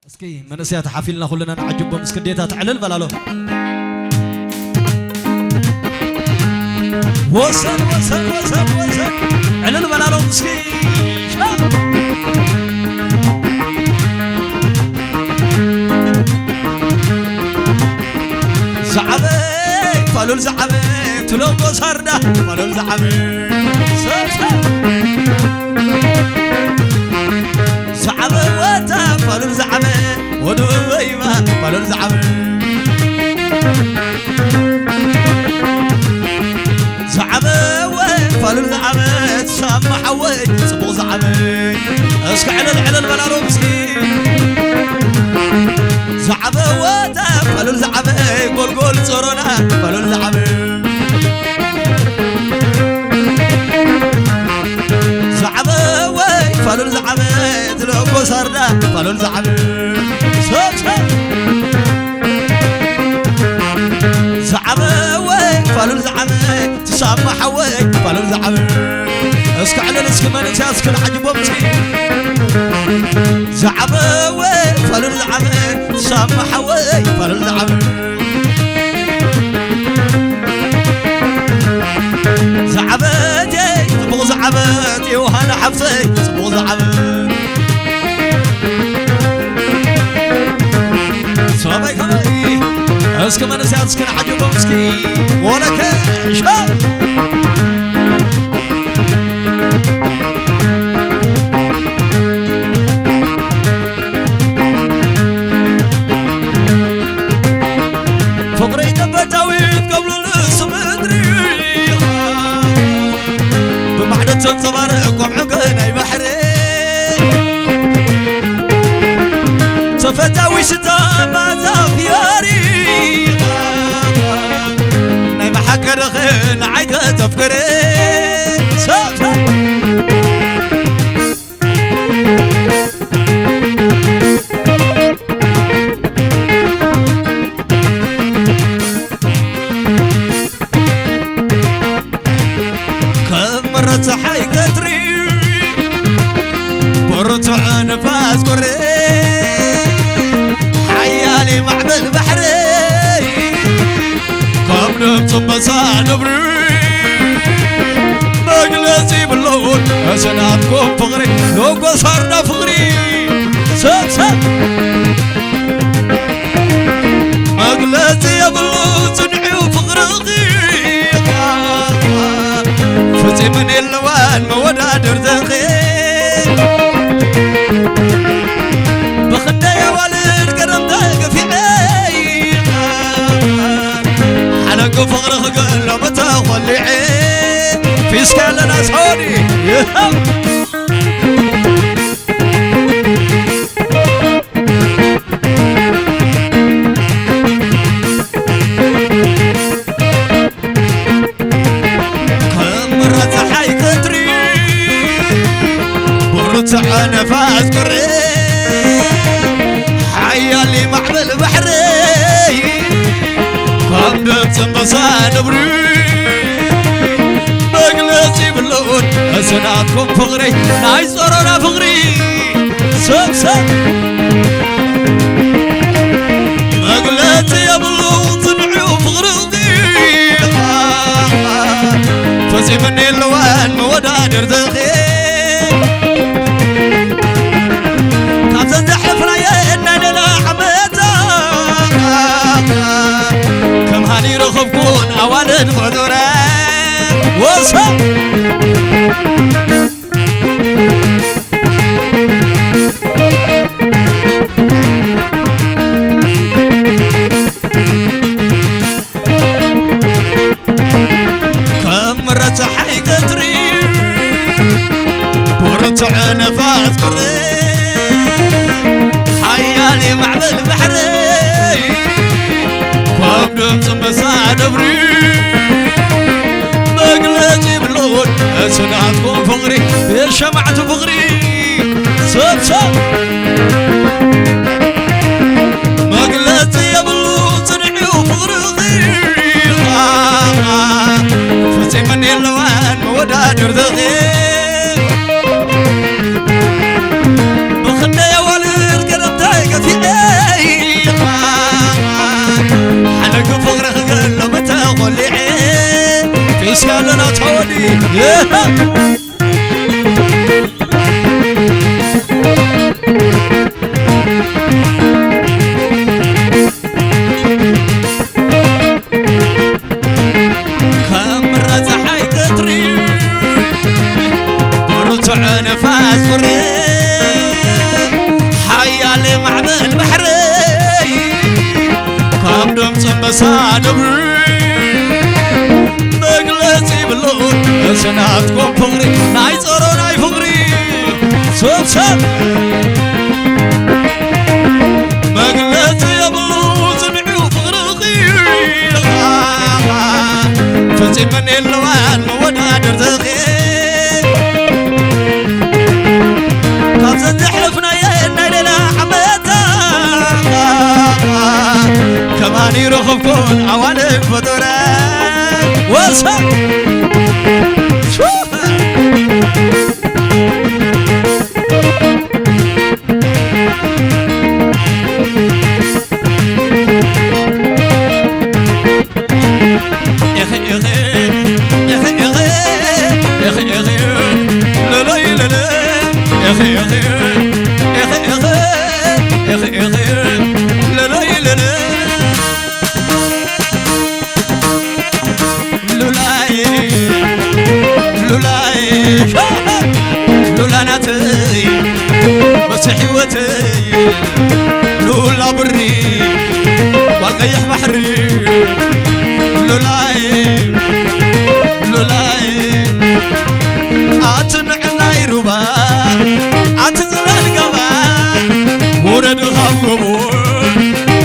እስኪ መንእሰያት ሓፊልና ኩልና ንዓጅቦም እስኪ ኣዴታት ዕልል በላሎም። ወሰን፣ ወሰን፣ ወሰን፣ ወሰን። ዕልል በላሎም እስኪ። ዝዓበ ፋሉል ዝዓበ ትለምቦ ሳርዳ ፋሉል ዝዓበ ሰብ ሰብ ዝዓበ ወታ ፋሉል ዝዓበ ወዱ ወይባ ፋሉል ዝዓበ ዝዓበ ወይ ፋሉል ዝዓበ ሳማ ሓወይ ጽቡቕ ዝዓበ እስኪ ዕልል ዕልል በላሎም እስኪ ዝዓበ ወታ ፋሉል ዝዓበ ጎልጎል ጾሮና ፋሉል ዝዓበ ዝዓበ ወይ ፋሉል ዝዓበ ዝለቦ ሳርዳ ፋሉል ዝዓበ ሰብ ሰብ ዝዓበ ወይ ፋሉል ዝዓበ ትሳማ ሓወይ ፋሉል ዝዓበ እስኪ ዕልል እስኪ መንእሰያት እስኪ ንዓጅቦም እስኪ ዝዓበ ወይ ፋሉል ዝዓበ ትሳማ ሓወይ ፋሉል ዝዓበ ዝዓበትየይ ጽቡቕ ዝዓበት ዮሃና ሓፍተይ ጽቡቕ ዝዓበት ሰበይ ከመይ እስኪ መንእሰያት እስኪ ንዓጅቦም እስኪ ወለከ ሸ ፍቕረይ ተፈታዊት ከብሉ ንሱ ምድሪ ብማዕዶ ተንጸባርቕ ቆምዑ ገናይ ባሕሪ ተፈታዊ ሽታ ማዛ ፍዮሪ ናይ መሓከርኺ ንዓይ ከተፍቅሪ ሰብ ከም መረ ጸሓይ ቀትሪ ብርቱዕ ንፋስ ቁሪ ሓያል ማዕበል ባሕሪ ከም ድምፂ ኣንበሳ ነብሪ መግለፂ የብሉን። እዚ ናትኩም ፍቕሪ ሎጎ ሳርዳ ፍቕሪ ሰብ ሰብ መግለፂ የብሉ ጽንዕዩ ፍቕርኺ ፈጺመን የለዋን መወዳድርትኺ ብኽንደይ ኣዋልድ ገረምታ ገፊዐ ሓለንጎ ፍቕርኺ ገሎ መተኾሊዐ ፊስካ ኣለና ሳወዲ ከም ምረ ጸሓይ ቀትሪ ብርቱዕ ነፋስ ቁሪ ሓያል ማዕበል ባሕሪ ካብ ድምፂ ኣንበሳ ነብሪ መግለፂ የብሉን። እዚ ናትኩም ፍቕሪ ናይ ጸሮና ፍቕሪ ሰብ ሰብ መግለፂ የብሉ ጽንዑ ፍቕሪ ፈጺመኒ የለዋን መወዳድርትኺ ካብዘን ዘሕለፍናየን ናይ ሌላ ዓመታ ከም ሃኒ ረኸብኩን ኣዋልድ ፍጡረ ወሰብ ከም ምረ ጸሓይ ቀትሪ ብርቱዕ ነፋስ ቁሪ ሓያል ማዕበል ባሕሪ ካብ ድምፂ ኣንበሳ ነብሪ መግለፂ የብሉን። እቲ ናትኩም ፍቕሪ ቤት ሸማዕቲ ፍቕሪ ሰብ ሰብ መግለፂ የብሉ ጽንዕዩ ፍቕርኺ ፈጺመኒ የለዋን መወዳድርትኺ ብኽንደይ ኣዋልድ ገረምታይ ገፊዐ እስኪ ኣለና ተወዲ ከም ብራ ጸሓይ ቀትሪ ብርቱዕ ንፋስ ቁሪ ሓያል ማዕበል ባሕሪ ካብ ድምፂ መሳልብ መግለፂ ይብሉ እቲ ናትኩም ፍቕሪ ናይ ጸሮ ናይ ፍቕሪ ሰብሰብ መግለፂ የብሉ ጽንዑ ፍቕርኺ ፈጺመን የለዋን መወዳደርትኺ ካብዘን ዘሕለፍናየን ናይ ሌላ ዓመታ ከማን ይረኸብኩን ኣዋልድ ፈጠረ ወሰ ሉላይ ሉላ ናተይ መሲ ሕይወተይ ሉላ ብሪ ጓል ቀይሕ ባሕሪ ሉላይ ሉላይ ኣቲ ንዕናይ ሩባ ኣቲ ጽላል ገባ ውረድ ካብ ጎቦ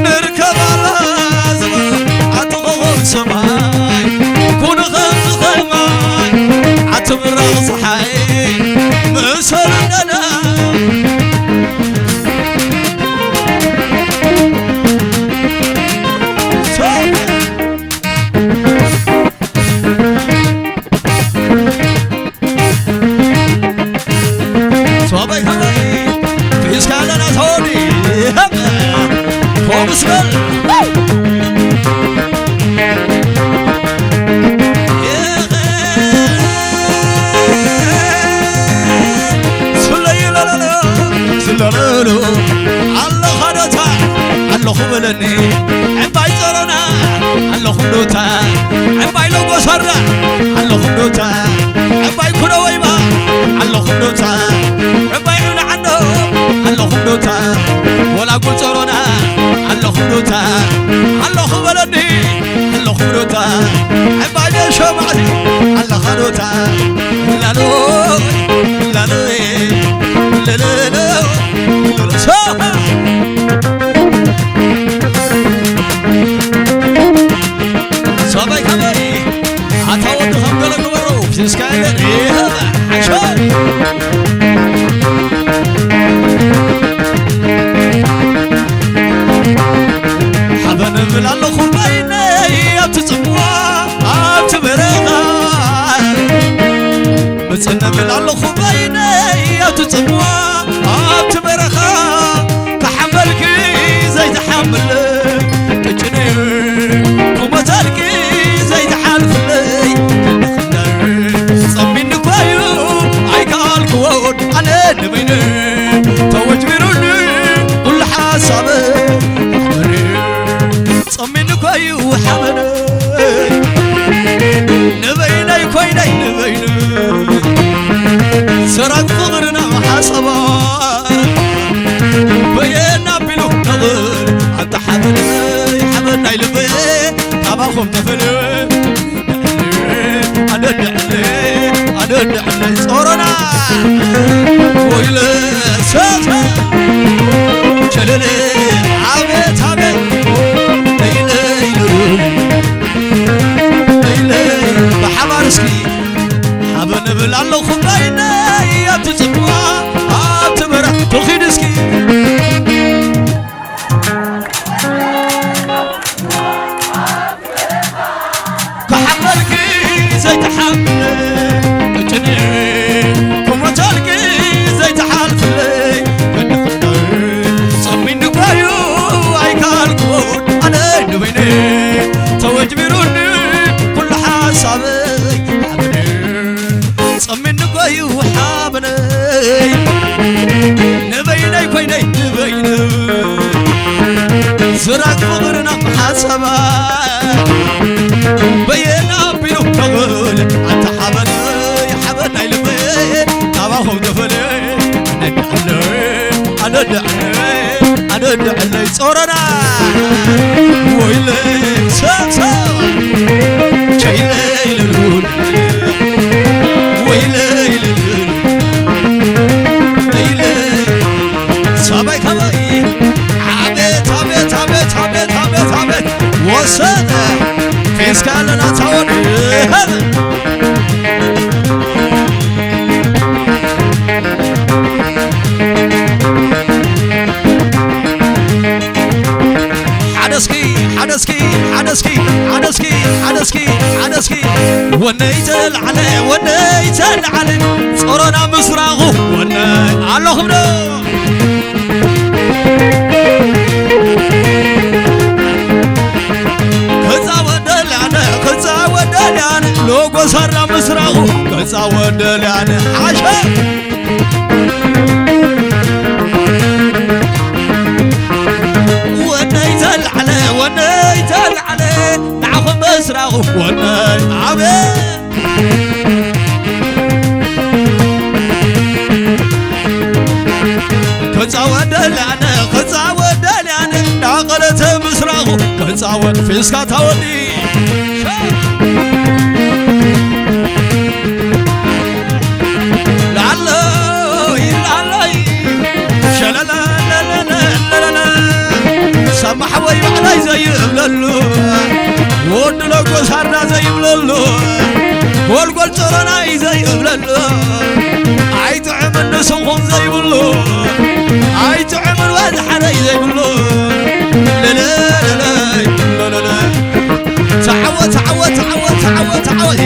ንርከባላ ዝብል ኣቲ ኮኾብ ሰማይ ኩን ከም ዝኸማይ ኣቲ ብራቕ ፀሓይ ምእሰር እንደና ሶበይ ከበይ ፊስካ ኣለና ሶዲ ሆምስበል ስለይ ለለሎ ስለለሎ ኣለኻ ዶታ ኣለኹ በለኒ ዕባይ ጸሮና ኣለኹ ዶታ ዕባይ ሎጎ ሰራ ኣለኹ ዶታ ዕባይ ኩነ ወይባ ኣለኹ ዶታ ዕባይ ዑና ዓዶ ኣለኹ ዶታ ወላ ጉል ጸሮና ኣለኹ ዶታ ኣለኹ በለኒ ኣለኹ ዶታ ዕባይ ደሾ ማዕዚ ኣለኻ ዶታ ላሎ ላሎ ለለሎ ሶ ሰበይ ከመይ ኣታ ወዲ ከም ገለ ግበሩ ፊስካ የለን ሓሾ ሓበን እብል ኣለኹ በይነይ ኣብቲ ጽምዋ ኣብቲ በረኻ ምጽን እብል ኣለኹ በይነይ ኣብቲ ጽምዋ ዝራግ ፍቕርና ሓሳባ በየና ኣቢሉ ተኽል ኣንታ ሓበነይ ሓበናይ ልበይ ናባኹም ተፈለ ኣነድዕለይ ኣነድዕለይ ኣነድዕለይ ጾረና ወይለይ ሰብሰብ ቸይለይ ልሉል ወይለይ ልሉል ወይለይ ሰማይ ከማይ ኣቤት ኣቤት ኣቤት ኣቤት ኣቤት ኣቤት ወሰነ ፌስካ ኣለና ታወድ ሓደ እስኪ ሓደ እስኪ ሓደ እስኪ ሓደ እስኪ ሓደ እስኪ ሓደ እስኪ ወነይ ተልዓለ ወነይ ተልዓለ ጾሮና ምስራቑ ወነይ ኣለኹም ዶ ክጻወት ደልያነ ክጻወት ደልያነ ሎጎ ሳራ ምስራቑ ክጻወት ደልያነ ሓሸ ወነይ ተልዓለ ወነይ ተልዓለ ንዓኹም ምስራቑ ወነይ ኣቤት ክጻወት ደልያነ ክጻወት ደልያነ እንዳቐለተ ምስራቑ ክጻወት ፊስካ ታወዲ ላለይ ላለይ ሸለለለለለለለ ሰማሕ ወይ ባዕላይ ዘይብለሉ ወዲ ለጎሳርዳ ዘይብለሉ ጎልጎል ጸረናይ ዘይብለሉ ኣይጥዕምን ንስኹም ዘይብሉ ኣይጥዕምን ወዲ ሓረይ ዘይብሉ ለለለለይ ለለለ ተዓወት ተዓወት ተዓወት ተዓወት ተዓወት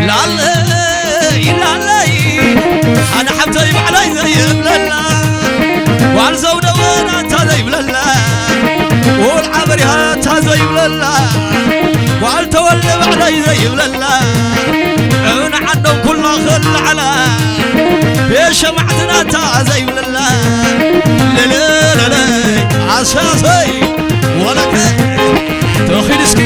ላለይ ላለይ ኣነ ሓብተይ ባዕለይ ዘይብለላ ጓል ዘውደወናታ ዘይብለላ ውል ዓበርያታ ዘይብለላ ጓል ተወልደ ባዕለይ ዘይብለላ እብን ዓዶም ኩላ ክልዓላ ቤሸ ማዕትናታ ዘይብለላ ለለለለይ ኣሳሰይ ወለከ ተኺድ እስኪ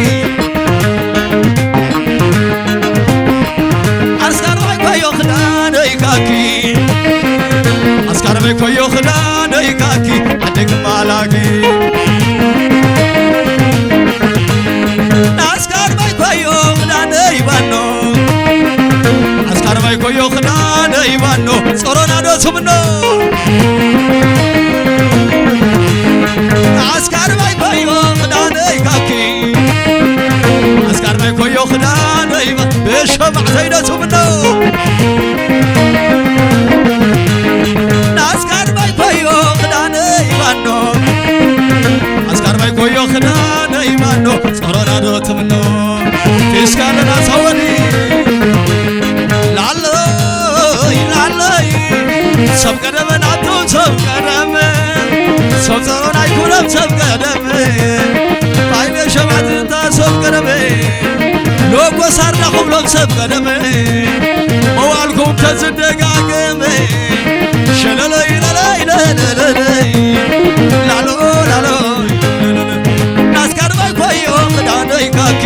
ኣስካርባይ ኮዮ ክዳነይ ካኪ ኣስካርባይ ኮዮ ክዳነይ ካኪ ዓደይ ክማላኪ ኣስካርባይ ኮዮ ክዳነይ ባኖ ኣስካርባይ ኮዮ ክዳነይ ባኖ ጾሮና ዶ ትምኖ ኣስካርባይ ኮዮ ክዳነይ ካኪ ኣስካርባይ ኮዮ ክዳነይ ባ ብሸማዕተይ ዶ ትምኖ ኣስካርባይ ኮዮ ክዳነይ ባኖ ኣስካርባይ ኮዮ ክዳነይ ባኖ ጸሮና ዶ ትምኖ ፊስካለና ሰወዲ ላለይ ላለይ ሰብ ቀደመ ናቱ ሰብ ቀደመ ሰብ ጸሮና ይኩረም ሰብ ቀደመ ባይነ ሸማትንታ ሰብ ቀደመ ሎጎ ሳርዳ ክብሎም ሰብ ቀደመ መዋልኩም ተዝደጋገመ ሸለለይ ለለይ ለለለይ ላሎ ላሎ ኣስካርባይ ኮዮ ክዳነይ ካኪ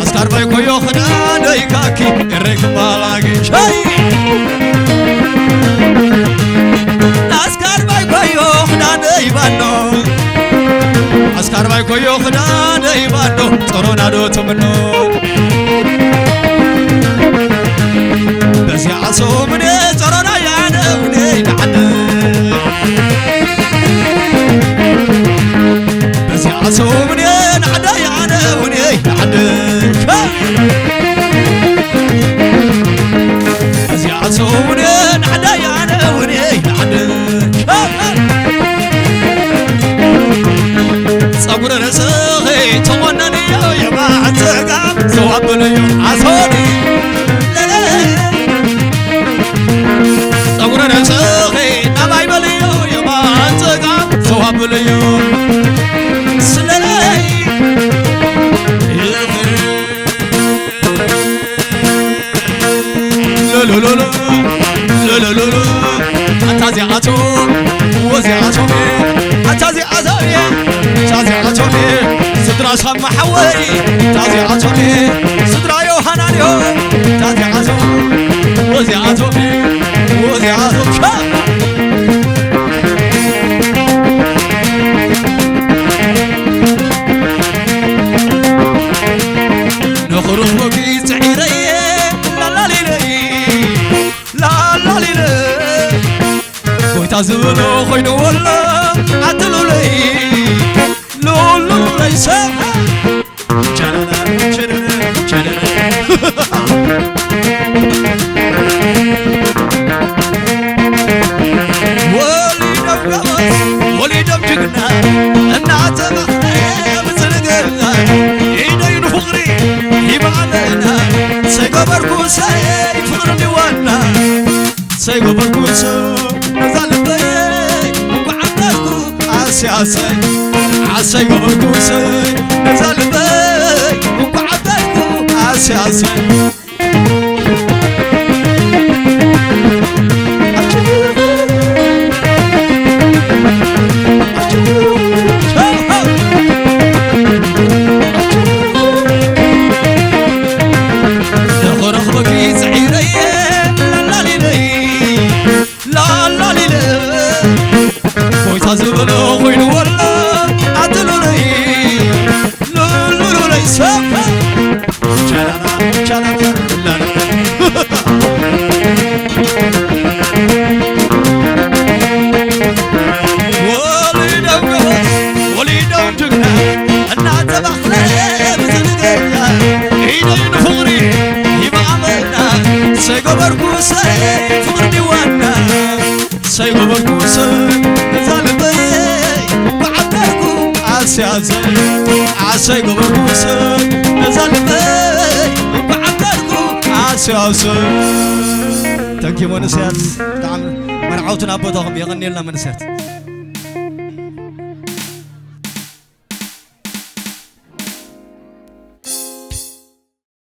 ኣስካርባይ ኮዮ ክዳነይ ካኪ ኤረይ ክባላጊ ሸይ ኣስካርባይ ኮዮ ክዳነይ ባኖ ኣስካርባይ ኮዮ ክዳነይ ባኖ ጸሮና ዶ ትምኖ በዚኣ ሰሙን ጸሮና ያነ ውኔ ንዓደ በዚኣ ሰሙን ንዓደ ያነ ውኔ ንዓደ በዚኣ ሰሙን ንዓደ ያነ ውኔ ንዓደ ጸጉረ ርእስኺ ተቖነንዮ የማን ጸጋም ዝብሎ ኮይኑ ወሎ ኣትሉለይ ሉሉለይ ሰብ ቸረረ ቸረረ ቸረረ ወሊዶም ጎበዝ ወሊዶም ጅግና እናተባህለ ምዝንግላ ኢደዩ ንፍቕሪ ይበዓለና ሰይገበርኩ ሰይ ፍቕሪ እንዲዋና ሰይገበርኩ ሰው ነዛ ልበይ እንኳዕ ዓበርኩ ኣስያሰይ ዓሰይ ገበርኩ ሰይ ነዛ ልበይ እንኳዕ ዓበርኩ ኣስያሰይ ንኽረኽበኪ ጽዒረየ ላላሊለይ ላላሊለ ጎይታ ዝበሎ ኮይኑ ወላ ኣትሉለይ ሉሉሉለይ ሰፈ ቻላላ ቻላላ ላላ ወሊዶም ጎበዝ ወሊዶም ጅግና እናተባኽለ ብዝንገኛ ኢደይ ንፍቕሪ ይበኣመና ሰይገበርኩ ሰይ ፍቕሪ ዲዋና ሰይገበርኩ ሰይ ነዛ ልበይ ብዓበርኩ ኣስያዘ ኣሰይገበርኩ ሰይ ነዛ ልበይ ብዓበርኩ ኣስያዘ ተንኪ መንስያት ብጣዕሚ መርዓውትን ኣቦታኹም የቐንየልና መንስያት